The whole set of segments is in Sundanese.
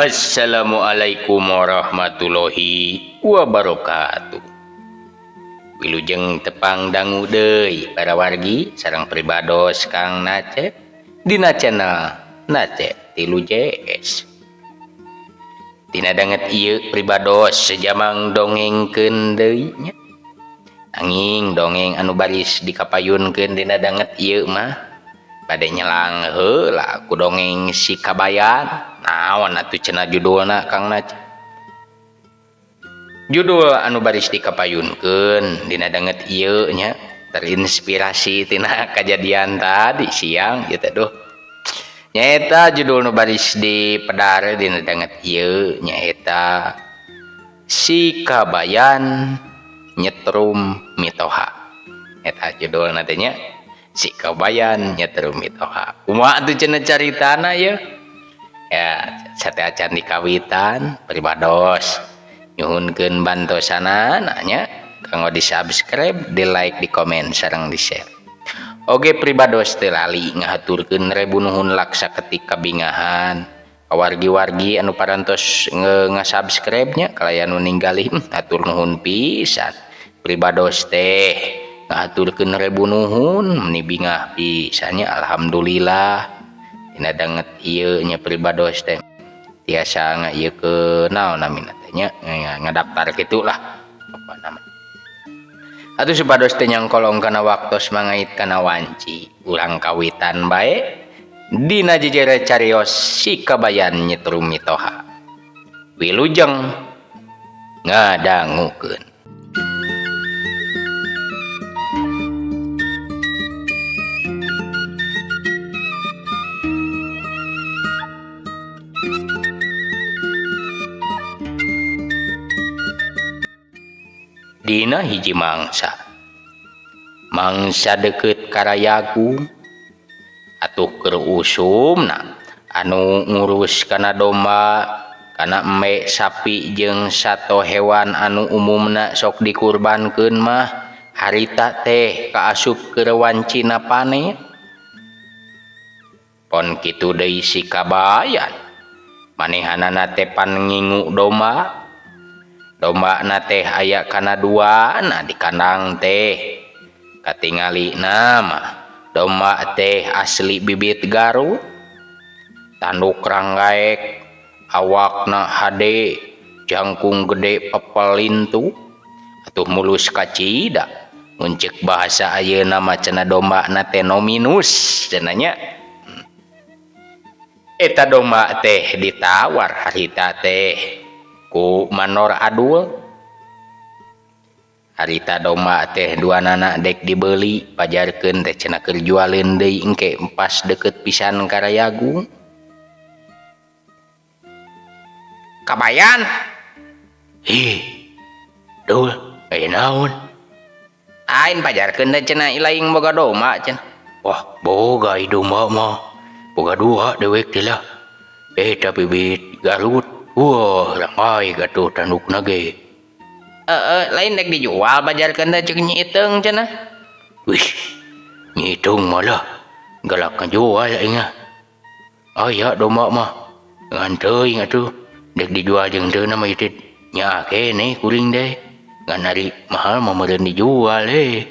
Assalamualaikum warahmatullahi wabarakatuh. Wilujeng tepang dangu deui para wargi sareng pribados Kang Nacep dina channel Nacep 3 JS. Tina danget ieu pribados sejamang dongengkeun deui nya. Anging dongeng anu baris dikapayunkeun dina danget ieu mah bade nyelang heula ku dongeng si Kabayan. Naon atuh cenah judulna Kang Nacep? Judul anu baris dikapayunkeun dina danget ieu nya terinspirasi tina kajadian tadi siang ieu teh duh. Nyaeta judul nu baris dipedar dina danget ieu nyaeta Si Kabayan Nyetrum Mitoha. Eta judulna teh nya Si Kabayan Nyetrum Mitoha. Kumaha atuh cenah caritana ieu? Ya, sateuacan dikawitan pribados nyuhunkeun bantosanana nya kanggo di-subscribe, di-like, di-komen sareng di-share. Oge pribados teu lali ngahaturkeun rebu nuhun laksa ketik kabingahan wargi-wargi anu parantos nga-subscribe nya kalayan nu ninggali hatur nuhun pisan. Pribados teh ngahaturkeun rebu nuhun meni bingah pisan nya, alhamdulillah. Dina danget ieu nya pribados teh tiasa ngaieukeun naon namina teh nya ngadaftar kitu lah pokona mah. Atuh supados teh nyangkolong kana waktos mangait kana wanci urang kawitan bae dina jejere carios Si Kabayan Nyetrum Mitoha. Wilujeng ngadangukeun. Dina hiji mangsa. Mangsa deukeut Karayagung atuh keur usumna anu ngurus kana domba, kana embe sapi jeung sato hewan anu umumna sok dikurbankeun mah harita teh kaasup keur wancina panen. Pon kitu deui Si Kabayan manehanana teh pan ngingu domba. Domba na teh aya kana dua na di kandang teh katingali nama domba teh asli bibit Garut, tanduk ranggaek, awakna hade, jangkung gede pepelintu atuh mulus kacida. Mun ceuk bahasa ayeuna mah cenah domba na teh nominus cenah nya. Eta domba teh ditawar harita teh ku Manor Adul. Harita domba teh dua nana dek dibeli pajarkeun teh cenah keur jualeun deui engke pas deukeut pisan Karayagung. Kabayan. Ih, Dul, aya naon? Ain pajarkeun teh cenah ilaing boga domba cenah. Wah, boga ieu domba mah. Boga dua dewek teh lah. Eta bibit Garut. Wah, ramai gatuh tandukna ge. Lain dek dijual pajarkeun teh ceuk Nyi Iteung cenah. Wih, Nyi Iteung malah galak ngajual aing ah. Aya domba mah. Ngan teuing atuh dek dijual jeung teu mah ieu teh nya keneh kuring teh. Ngan ari mahal mah meureun dijual eh.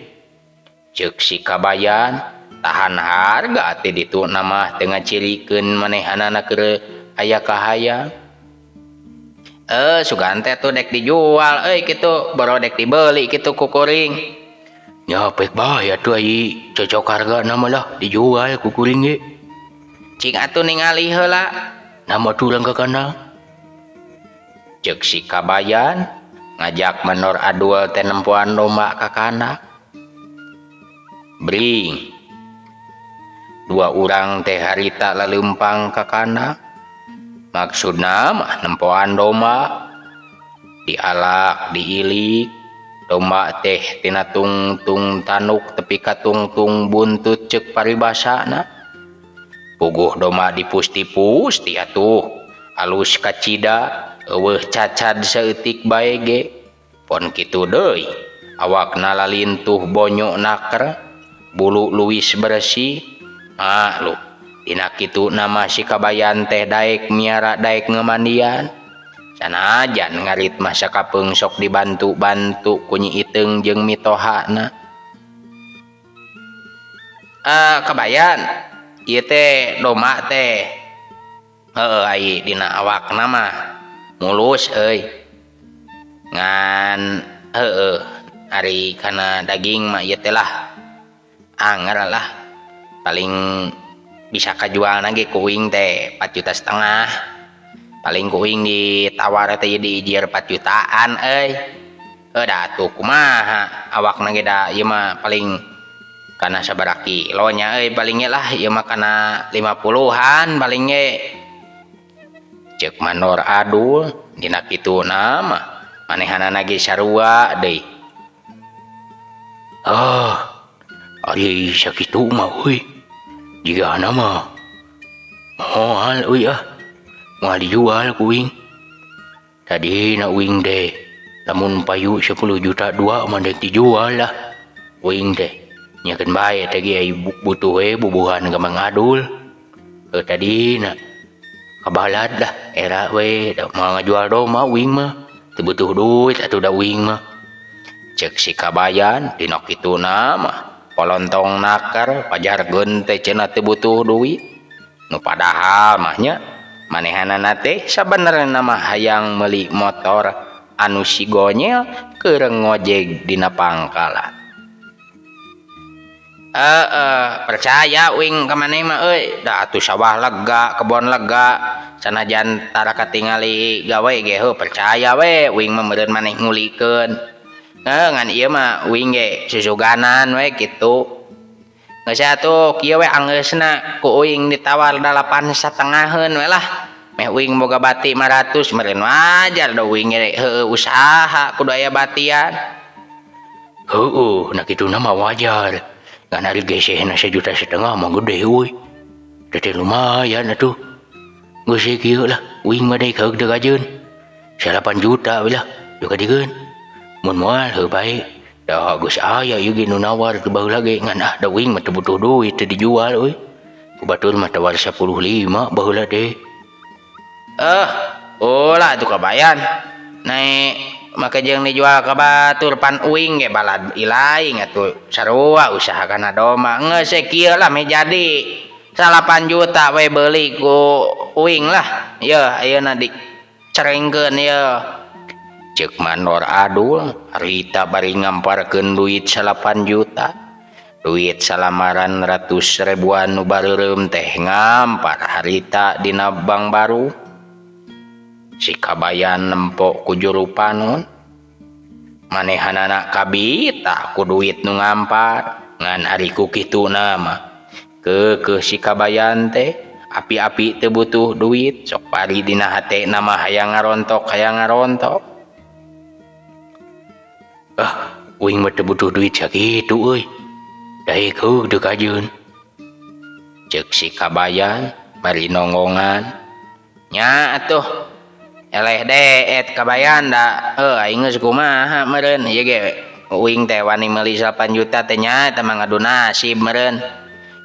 Ceuk Si Kabayan tahan harga teh ditu mah teu ngacirikeun manehanana keur aya kahayang. Sugan teh tuh dek dijual euy kitu boro dek dibeli kitu ku kuring. Nya pek bae atuh ai cocok hargana mah lah dijual ku kuring ge. Cing atuh ningali heula. Nama urang ka kandang. Ceuk Si Kabayan ngajak Manor Adul teh nempoan domba ka kandang. Bring. Dua urang teh harita laleumpang ka kandang. Maksudna mah nempoan domba. Dialak, diilik, domba teh tina tungtung tanduk tepi ka tungtung buntut ceuk paribasana. Puguh domba dipusti-pusti atuh, alus kacida, eueuh cacad saeutik bae ge. Pon kitu deui, awakna lalintuh bonyo naker, bulu luwis bersih. Maklum, Dina kituna mah si Kabayan teh daek miara daek ngemandian. Sanajan ngarit mah sakapeung sok dibantu-bantu ku Nyi Iteung jeung mitohana. Ah, Kabayan, ieu teh domba teh. Heueuh ai dina awakna mah mulus euy. Ngan heueuh ari kana daging mah ieu teh lah anger lah. Paling bisa kajualna ge ku uing teh 4 juta setengah. Paling ku uing ditawar teh di 4 jutaan euy. Heuh da atuh kumaha awakna ge da ieu mah paling kana sabaraha kilo nya euy paling ge lah ieu mah kana 50-an paling ge. Ceuk Mandor Adul dina kituna mah manehanana ge sarua deui. Ah, ari sakitu mah euy. Jigana mah moal euy ah. Moal dijual ku uing. Tadina uing teh lamun payu 10 juta dua mah deuk dijual lah uing teh. Nyakeun bae teh ge ai butuh we bubuhan ka Mang Adul. Heuh tadina kabalad lah era we da moal ngajual domba uing mah. Teu butuh duit atuh da uing mah. Ceuk si Kabayan dina kituna mah polontong nakar pajarkeun teh cenah teu butuh duit. Nu padahal mah nya manehanana teh sabenerna mah hayang meuli motor anu si Gonyel keur ngojeg dina pangkalan. Heeh, percaya uing ka maneh mah euy. Da atuh sawah lega, kebon lega, sanajan tara katingali gawe ge heuh percaya we uing mah meureun maneh ngulikeun. Heuh ngan ieu mah uing ge susuganan we kitu. Geus atuh kieu we anggeusna ku uing ditawar 8,5-eun we lah. Meh uing boga bati 500 meureun wajar da uing ge heueuh usaha kudu aya batian. Heueuh, na kituna mah wajar. Ngan ari gesehna 1,5 juta mah gede euy. Teh lumayan atuh. Geus kieu lah, uing mah deui kaeuk teu kajeun. 8 juta we lah, dikeun. Mun moal heuh bae. Da geus aya ieu ge nu nawar teu baheula ge ngan ah da uing mah teu butuh duit teu dijual euy. Ku batur mah tawar 15 baheula teh. Ulah atuh Kabayan. Naek make jeung dijual ka batur pan uing ge balad ilaing atuh sarua usaha kana domba. Geus we kieu lah meh jadi 8 juta we beuli ku uing lah. Yeuh ayeuna dicerengkeun yeuh. Ceuk Mandor Adul harita bari ngamparkeun duit 8 juta. Duit salamaran ratus ribuan nu bareureum teh ngampar harita dina bank baru. Si Kabayan nempo ku juru panon. Manehanana kabita ku duit nu ngampar ngan ari ku kituna mah. Keukeuh si Kabayan teh api-api teu butuh duit sok pari dina hatena mah hayang ngarontok hayang ngarontok. Ah, uing mah teu butuh duit sakitu euy. Daek heuh teu kajeun. Ceuk si Kabayan bari nonggongan. Nya atuh eleh deet Kabayan da heuh aing geus kumaha meureun ieu ge uing teh wani meuli 8 juta teh nya eta mah ngadu nasib meureun.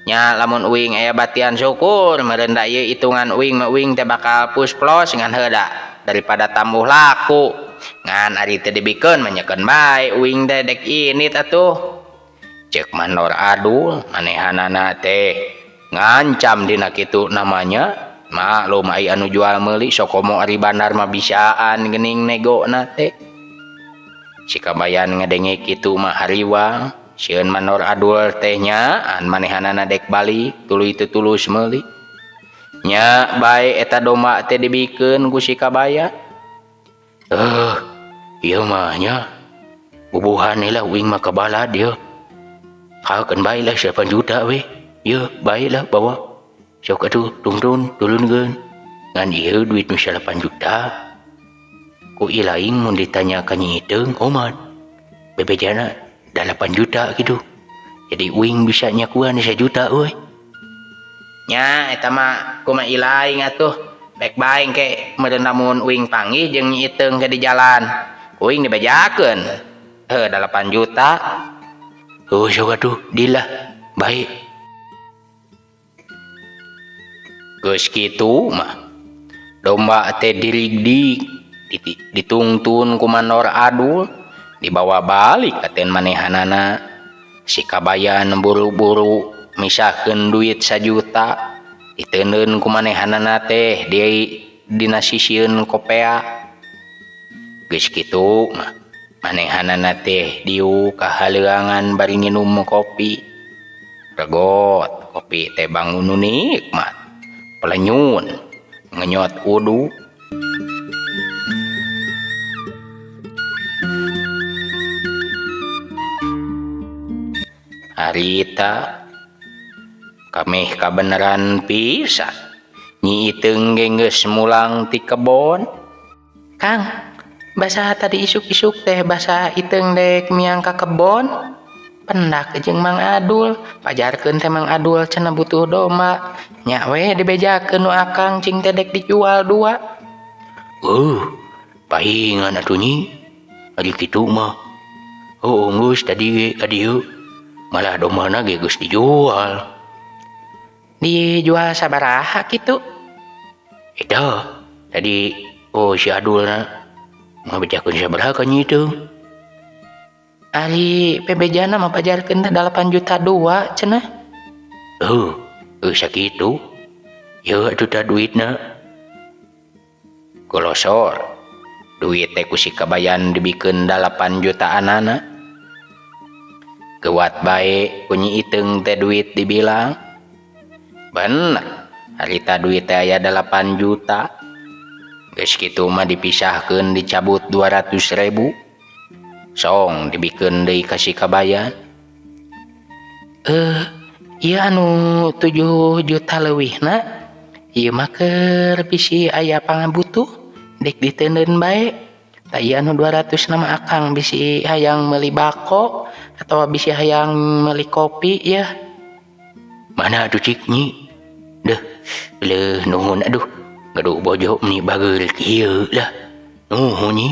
Nya lamun uing aya batian syukur meureun da ieu hitungan uing mah uing teh bakal pusplos ngan heuh da daripada tambuh laku. Ngan ari teu dibikeun mah nyekeun bae uing teh dek init atuh. Ceuk Mandor Adul manehanana teh ngancam dina kitu namanya. Maklum ai anu jual meuli sokomo ari bandar mah bisaan geuning negona teh. Si Kabayan ngadenge kitu mah hariwang sieun Mandor Adul teh nyaan manehanana dek balik tuluy teu tulus meuli. Nya bae eta domba teh dibikeun ku si Kabayan. Ieu mah nya bubuhan lah uing mah kabalad ieu. Kakeun bae lah 8 juta we. Ieu bae lah bawa. Sok atuh tungtun turunkeun. Ngan ieu duit nu 8 juta. Ku ilaing mun ditanya ka Nyi Iteung omat. Bebejana 8 juta gitu. Jadi uing bisa nyakuan 1 juta euy. Nya eta mah kumaha ilaing atuh. Baik bae ke meureun lamun uing panggih jeung Nyi Iteung ke di jalan. Uing dibejakeun. Heuh 8 juta. Heuh sok atuh dilah bae. Geus kitu mah domba teh dirigdig ditungtun ku mandor Adul dibawa balik katen manehanana. Si Kabayan buru-buru misahkeun duit 1 juta diteundeun ku manehanana teh di dina sisieun kopea. Geus kitu mah manehanana teh diuk ka haleuangan bari nginum kopi. Regot kopi teh bangun nu nikmat pelenyun ngenyot udu. Harita kameh kabeneran pisan Nyi Iteung ge geus mulang ti kebon. Kang, basa tadi isuk-isuk teh basa Iteung dek miang ka kebon. Pendak jeung Mang Adul, pajarkeun teh Mang Adul cenah butuh domba. Nya we dibejakeun nu akang cing teh dek dijual 2. Pahingan atuh Nyi. Ari kitu mah. Oh, geus tadi ge ka dieu. Malah dombana ge geus dijual. Dijual sabaraha kitu? Eta tadi oh si Adulna ngabejakeun sabaraha ka Nyi Iteung? Ari pebejana mah pajarkeun teh 8 juta 2 cenah. Sakitu. Yeuh atuh tah duitna. Golosor. Duit teh ku si Kabayan dibikeun 8 jutaanana. Geuwat bae ku Nyi Iteung teh duit dibilang. Bener, harita duit teh aya 8 juta. Geus kitu mah dipisahkeun dicabut 200.000. Song dibikeun deui ka si Kabayan. Ieu anu 7 juta leuwihna ieu mah keur bisi aya pangabutuh dek diteundeun bae. Tah ieu anu 200 na mah akang bisi hayang meuli bako atawa bisi hayang meuli kopi yeuh. Mana atuh cik Nyi? Deuh, leuh nuhun aduh. Gaduh bojo meni bageur kieu lah. Nuhun Nyi.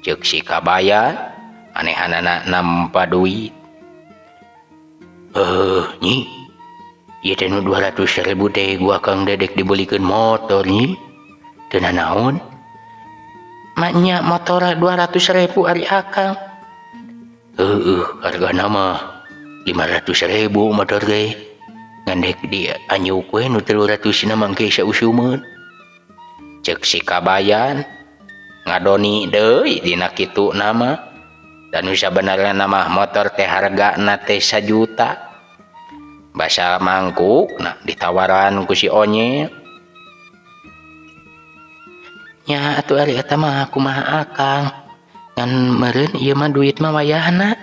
Ceuk si Kabayan manehanana nampa duit. Nyi. Ieu teh nu 200.000 teh gua Kang Dedek dibelikeun motor Nyi. Teu nanaon? Maknya motor 200.000 ari akang. Heueuh, hargana mah 500.000 motor ge. Ngan dek di anyuk we nu 300 na mangke sausumeun. Ceuk si Kabayan ngadoni deui dina kitu nama. Dan nu sabenerna mah motor teh hargana teh 1 juta. Basa mangkukna ditawaran ku si Onyel. Nya atuh ari eta mah kumaha akang. Ngan meureun ieu mah duit mah wayahna.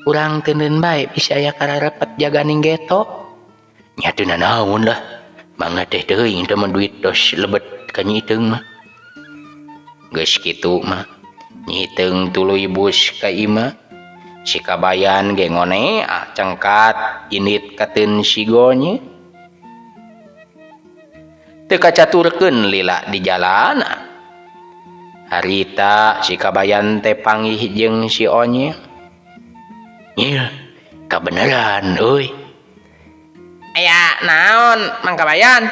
Urang teuneun bae bisi aya kararepet jaganing geto. Nya teu nanaon lah. Mangga teh teuing teh mah duit tos lebet ka Nyi Iteung mah. Geus kitu mah Nyi Iteung tuluy bus ka imah. Si Kabayan ge ngoneah cengkat indit kateun si Gonye. Teu kacaturkeun lila di jalanan. Harita si Kabayan teh panggih jeung si Onyel. Nyil, kabeneran euy. Aya naon Mang Kabayan?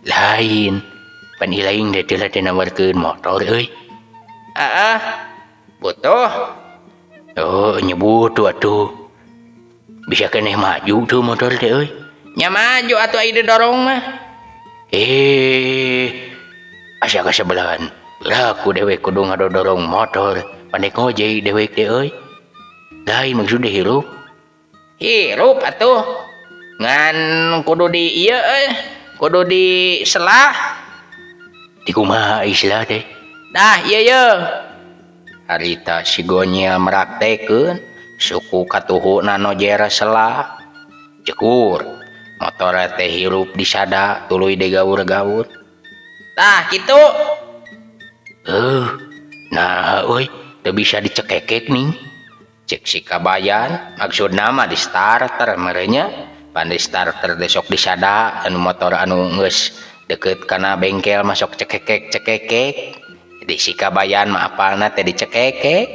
Lain, pan ilaing teh teu teh nawarkeun motor euy. Heeh. Butuh. Oh, nya butuh atuh. Bisa keneh maju tuh motor teh euy. Nya maju atuh ai didorong mah. Asa kasebelahan. Laku dewek kudu ngadodorong motor, pandek ngojek dewek teh euy. Lain maksudnya hirup. Hirup atuh. Ngan kudu di ieu euy, kudu di selah. Di kumaha istilah teh? Dah ieu ye. Harita si Gonyel meraktekeun suku katuhuna nojer selah. Cekur motor teh hirup disada tuluy digaur-gaur. Tah kitu. Nah euy, teu bisa dicekekek nih. Cek si Kabayan, maksudna mah di starter merenya. Pan di starter besok disada anu motor anu geus deket kana bengkel masuk cekekek-cekekek. Jadi si Kabayan mah apalna teh dicekekek.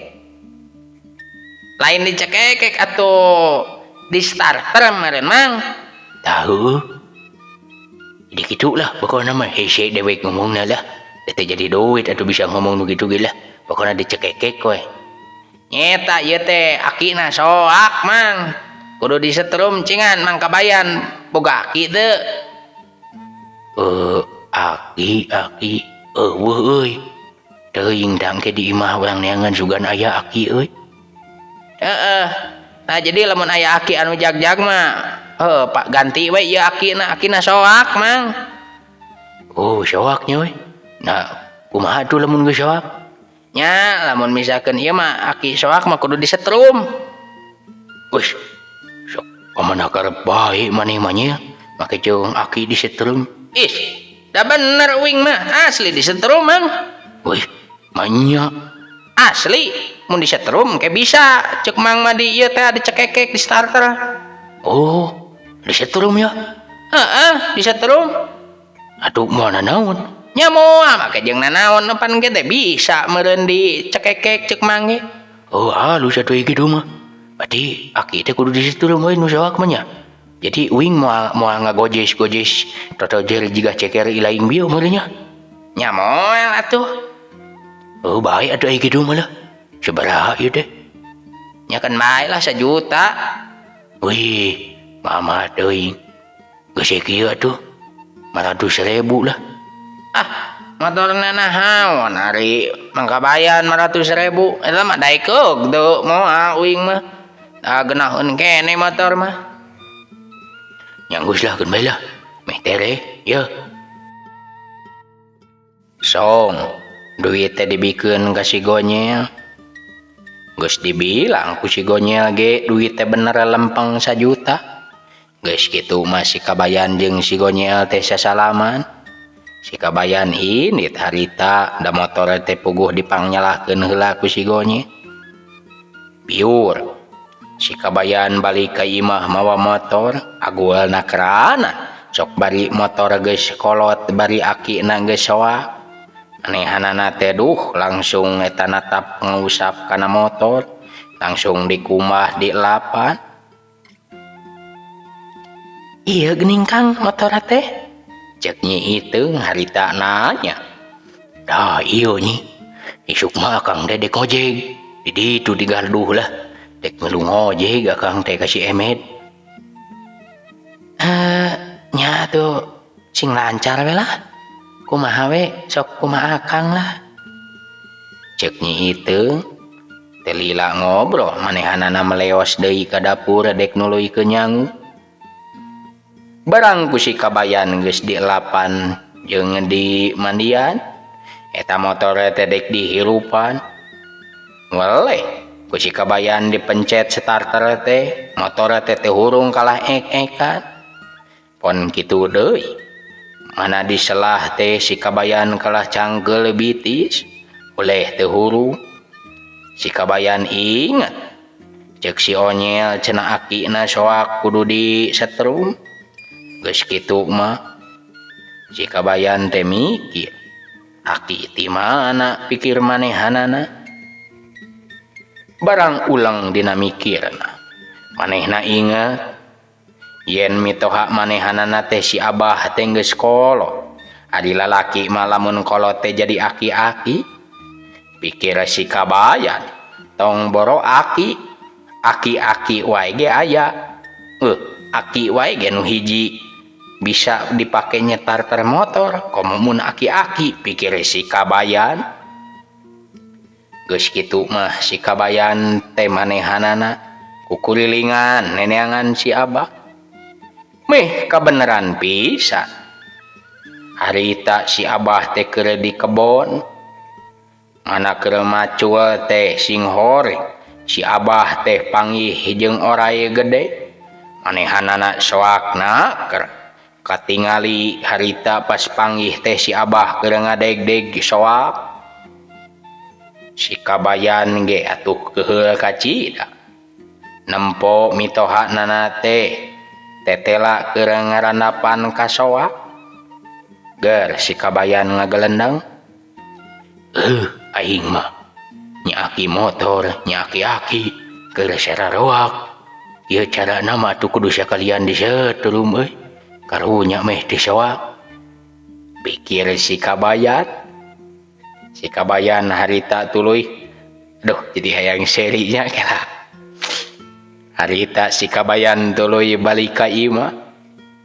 Lain dicekekek atuh di starter meureun Mang. Tahu. Jadi kitu lah pokona mah hese dewek ngomongna lah. Teh jadi duit atuh bisa ngomong nu kitu ge lah. Pokona dicekekek we. Nyeta ieu teh akina soak mang. Kudu disetrum cingan Mang Kabayan boga aki teu. Aki aki eueuh euy. Teuing dangke di imah urang neangan sugan aya aki euy. Heeh. Nah jadi lamun aya aki anu jagjag mah heuh Pak ganti we ieu akina, akina soak mang. Oh soak nya we. Nah kumaha atuh lamun geus soak? Nya lamun misalkeun ieu mah aki soak mah kudu disetrum. Geus sok kamana karep bae maneh mah nya make jeung aki disetrum. Ih, da bener uing mah asli disetrum mang. Wih, manya asli mun disetrum ke bisa cek mang mah di ieu teh dicekekek di starter. Oh, disetrum ya? Heeh, disetrum. Atuh moal nanaon? Nya moal make jeung nanaon pan ge teh bisa meureun dicekekek cek mang ge. Oh, halus atuh kitu mah. Berarti aki teh kudu disetrum we nu soak mah nya. Jadi uing moal moal ngagojes-gojes totojer jiga ceker ilaing bieu meureun nya. Nya moal atuh. Oh, bae atuh ai kitu mah lah. Sabaraha ieu teh? Nya kan bae lah 1 juta. Wih, mama teuing. Geus kieu atuh. 500.000 lah. Ah, motorna naon ari Mang Kabayan 500.000 eta mah daekeuk teu moal uing mah. Da geunaheun keneh motor mah. Nya geus lah keun bae lah. Meh tereh, yeuh. Song, duit teh dibikeun ka si Gonyel. Geus dibilang ku si Gonyel ge duit teh bener lempeng 1 juta. Geus kitu mah si Kabayan jeung si Gonyel teh sasalaman. Si Kabayan indit harita da motor teh puguh dipangnyalahkeun heula ku si Gonyel. Biur. Si Kabayan balik ka imah mawa motor, agulna kerana. Sok bari motor geus kolot bari akina geus soak. Anehanana teh duh langsung eta natap ngusap kana motor, langsung dikumbah dielapan. Ieu geuning Kang motor teh. Cek Nyi Iteung harita nanya. Dah ieu nyi. Isuk mah akang teh dek ngojek. Di ditu digarduh lah. Dek milu ngojek akang teh ka si Emed. Eh, nya atuh sing lancar we lah. Kumaha we sok kumaha akang lah. Cek Nyi Iteung. Teu lila ngobrol manehanana meleos deui ka dapur dek nuluykeun nyangu. Barang ku si Kabayan geus dielapan jeung di mandian, eta motor teh dek dihirupan. Weleh ku si Kabayan dipencet starter teh, motor teh teu hurung kalah ek-ekan. Pon kitu deui. Mana diselah teh si Kabayan kalah cangkeul bitis, oleh teu hurung. Si Kabayan inget cek si Onyel cenah akina soak kudu disetrum. Geus kitu mah si Kabayan teh mikir, aki ti mana pikir manehanana. Barang ulang dina mikirna, manehna inget yen mitoha manehanana teh si Abah teh geus kolot. Ari lalaki mah lamun kolot teh jadi aki-aki. Pikir si Kabayan, tong boro aki, aki-aki wae ge aya. Aki wae ge nu hiji bisa dipake nyetarter motor, komo mun aki-aki, pikir si Kabayan. Geus kitu mah si Kabayan teh manehanana kukurilingan neneangan si Abah. Meh kabeneran pisan. Harita si Abah teh keur di kebon. Mana keur macul teh sing hore. Si Abah teh panggih jeung oray gede. Manehanana soak naker. Katingali harita pas panggih teh si Abah keur ngadegdeg soak. Si Kabayan ge atuh keuheul kacida. Nempo mitoha nana teh tetela keur ngarandapan ka soak. Ger si Kabayan ngagelendang. Aing mah nya aki motor, nya aki-aki keur sararoak. Ieu carana mah atuh kudu sakalian disetrum euy. Karunya meh teh soak. Pikir si Kabayan. Si Kabayan harita tuluy, duh, jadi hayang serinya kela. Harita si Kabayan tuluy balik ka imah.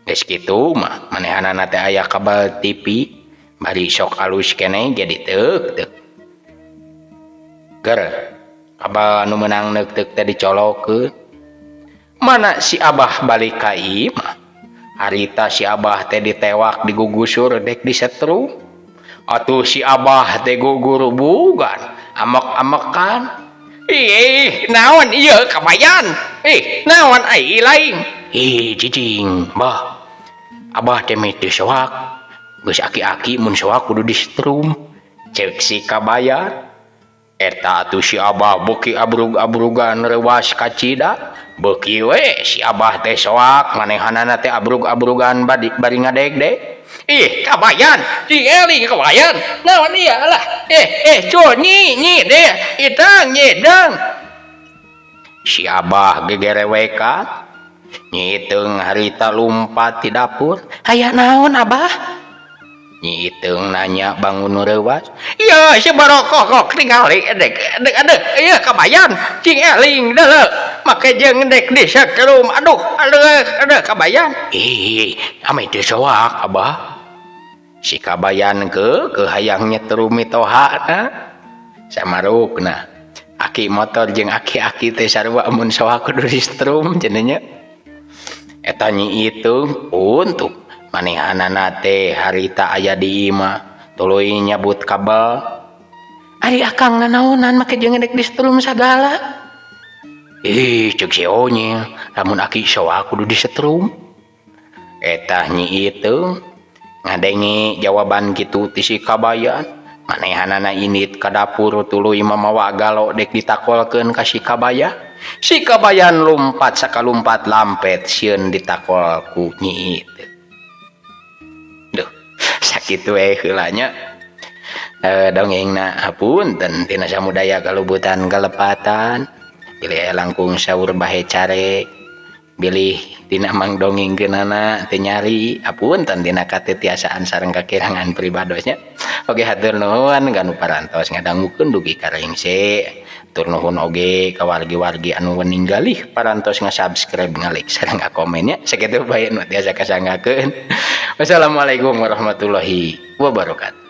Geus kitu mah manehanana teh aya kabel TV bari sok alus keneh jadi teuk teuk. Ger kabel anu meunang neuk-teuk teh dicolokeun. Mana si Abah balik ka imah. Harita si Abah teh ditewak, digugusur dek disetrum. Atuh si Abah teh gugurubugan, amek-amekan. Ih, naon ieu, Kabayan? Ih, naon ai lain? Ih, cicing, Bah. Abah teh meh teu soak. Geus aki-aki mun soak kudu disetrum. Cek si Kabayan. Eta atuh si Abah beuki abrug-abrugan reuwas kacida. Beuki we si Abah teh soak, manehanana teh abrug-abrugan bari ngadegdeg. Ih, Kabayan, si eling Kabayan. Naon ieu lah? Eh, eh, cu, nyi, nyi deh, itang, nyedang. Si Abah gegerewekan. Nyi Iteung harita lumpat di dapur. Aya naon, Abah? Nyi Iteung nanya bangun reuwas. Iya, si barokok tingali dek dek aduh, iya Kabayan, cing eling deuleu. Make jeung dek disetrum. Aduh, aduh, aduh, Kabayan. Ih, ameh teu soak, Abah. Si Kabayan ke hayang nyetrum mitohana. Samarukna. Aki motor jeung aki-aki teh sarua mun soak kudu disetrum cenah nya. Eta Nyi Iteung untuk manehanana teh harita aya di imah tuluy nyabut kabel. Ari akang nanaonan make jeung dek disetrum sagala? Ih, cek si Onyil, lamun aki soak kudu disetrum. Eta Nyi Iteung ngadenge jawaban kitu ti si Kabayan. Manehanana indit ka dapur tuluy mamawa galo dek ditakolkeun ka si Kabayan. Si Kabayan lumpat sakalumpat lampet sieun ditakol ku Nyi Iteung. Duh, sakitu we heula nya. Dongengna, hapunten tina samudaya kalubutan kalepatan. Bilih aya langkung saur bahe care. Bilih dina mang dongengkeunana teu nyari, hapunten tina katetiasaan sareng kakirangan pribadosnya. Oke, hatur nuhun kanu parantos ngadangukeun dugi ka rengse. Hatur nuhun oge ka wargi-wargi anu ninggalih parantos nga-subscribe, nga-like sareng ngakomennya. Sakitu bae nu tiasa kasanggakeun. Wassalamualaikum warahmatullahi wabarakatuh.